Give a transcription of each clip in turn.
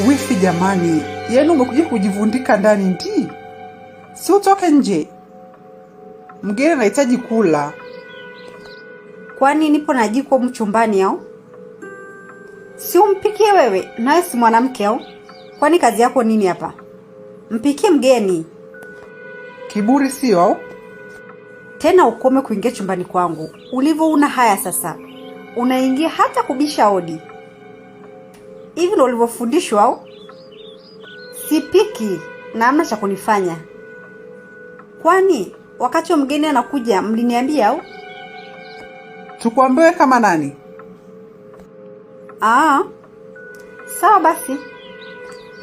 Wifi jamani, yaani umekuja kujivundika ndani ndi, si utoke nje? Mgeni anahitaji kula. Kwani nipo na jiko humu chumbani au? Si umpikie wewe, nawe si mwanamke au? Kwani kazi yako nini hapa? Mpikie mgeni. Kiburi sio au? Tena ukome kuingia chumbani kwangu. Ulivyo una haya sasa. Unaingia hata kubisha hodi. Hivi ndo ulivyofundishwa au? Sipiki na hamna cha kunifanya. Kwani wakati wa mgeni anakuja mliniambia au? Tukuambiwe kama nani? Aa, sawa basi.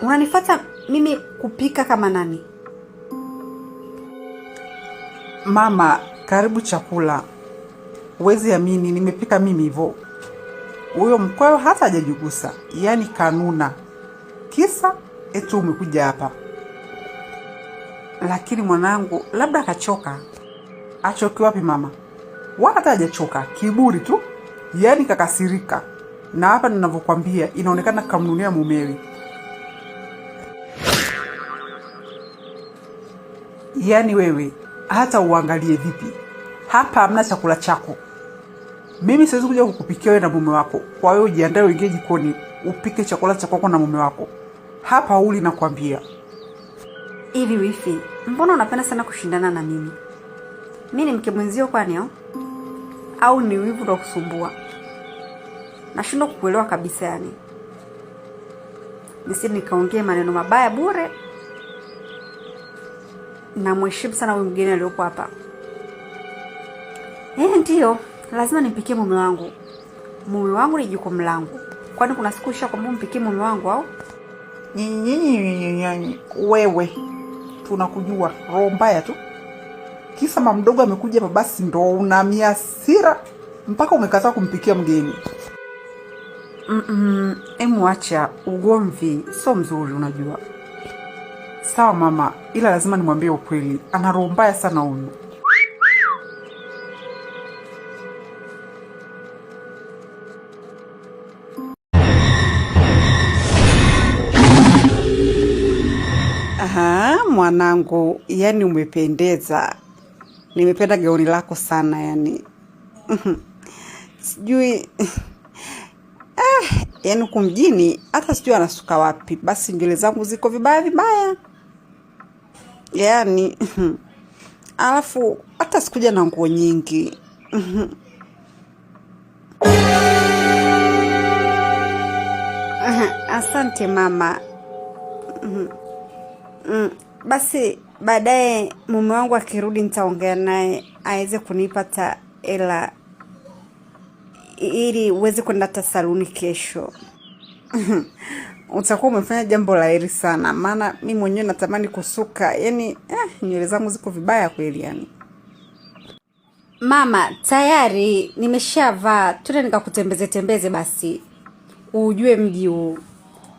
Unanifuata mimi kupika kama nani? Mama, karibu chakula. Huwezi amini, nimepika mimi hivyo. Huyo mkweo hata hajajigusa, yaani kanuna. Kisa eti umekuja hapa. Lakini mwanangu labda akachoka. Achoki wapi mama? Wala hata hajachoka, kiburi tu. Yaani kakasirika. Na hapa ninavyokwambia inaonekana kamnunia mumewe. Yaani wewe hata uangalie vipi, hapa hamna chakula chako. Mimi siwezi kuja kukupikia wewe na mume wako. Kwa hiyo ujiandae, uingie jikoni upike chakula cha kwako na mume wako. Hapa uli, nakwambia. Hivi wifi, mbona unapenda sana kushindana na mimi? Mi ni mke mwenzio kwani au? Au ni wivu ndo kusumbua? Nashindwa kukuelewa kabisa yani. Nisije nikaongea maneno mabaya bure. Namheshimu sana huyu mgeni aliyopo hapa. Ndiyo, lazima nimpikie mume wangu. Mume wangu ni jukumu langu. Kwani kuna siku ushakwambia umpikie mume wangu au? Nyinyi wewe, tunakujua roho mbaya tu. Kisa mama mdogo amekuja hapa, basi ndo una miasira mpaka umekataa kumpikia mgeni. Emu acha ugomvi, sio mzuri unajua. Sawa mama, ila lazima nimwambie ukweli, ana roho mbaya sana huyu. Aha, mwanangu, yani umependeza. Nimependa gauni lako sana yani. Sijui yani huku mjini hata sijui anasuka wapi. Basi nywele zangu ziko vibaya vibaya. Yani alafu hata sikuja na nguo nyingi. Aha, asante mama. Basi baadaye mume wangu akirudi nitaongea naye aweze kunipa ta hela ili uweze kwenda hata saluni kesho. Utakuwa umefanya jambo la heri sana, maana mi mwenyewe natamani kusuka. Yani nywele zangu ziko vibaya kweli yani. Mama, tayari nimeshavaa, twende nikakutembeze tembeze basi ujue mji huu,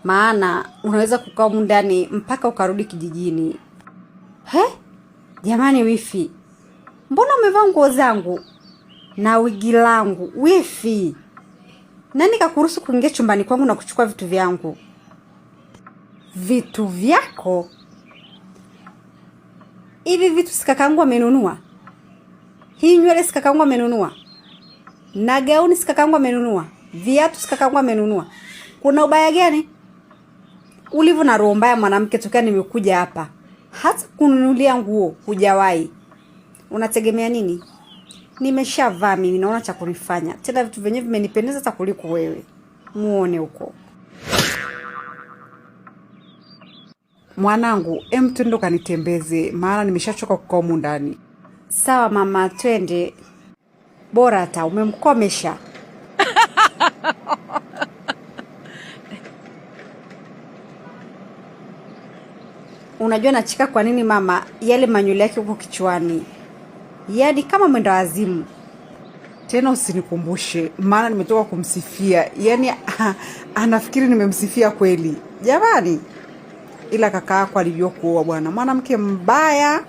maana unaweza kukaa humu ndani mpaka ukarudi kijijini. He, jamani wifi, mbona umevaa nguo zangu na wigi langu? Wifi, nani kakuruhusu kuingia chumbani kwangu na kuchukua vitu vyangu? Vitu vyako? Hivi vitu si kakaangu amenunua? Hii nywele si kakaangu amenunua? Na gauni si kakaangu amenunua? Viatu si kakaangu amenunua? Kuna ubaya gani? Ulivyo na roho mbaya mwanamke, tokea nimekuja hapa hata kununulia nguo hujawahi. Unategemea nini? Nimeshavaa mimi, naona cha kunifanya tena, vitu vyenyewe vimenipendeza hata kuliko wewe. Muone huko Mwanangu, em, twende ukanitembeze, maana nimeshachoka kukaa humu ndani. Sawa mama, twende. Bora hata umemkomesha. Unajua nachika kwa nini mama, yale manywele yake huko kichwani, yaani kama mwenda wazimu. Tena usinikumbushe, maana nimetoka kumsifia. Yaani anafikiri nimemsifia kweli jamani. Ila kaka yako alijua kuoa bwana, mwanamke mbaya.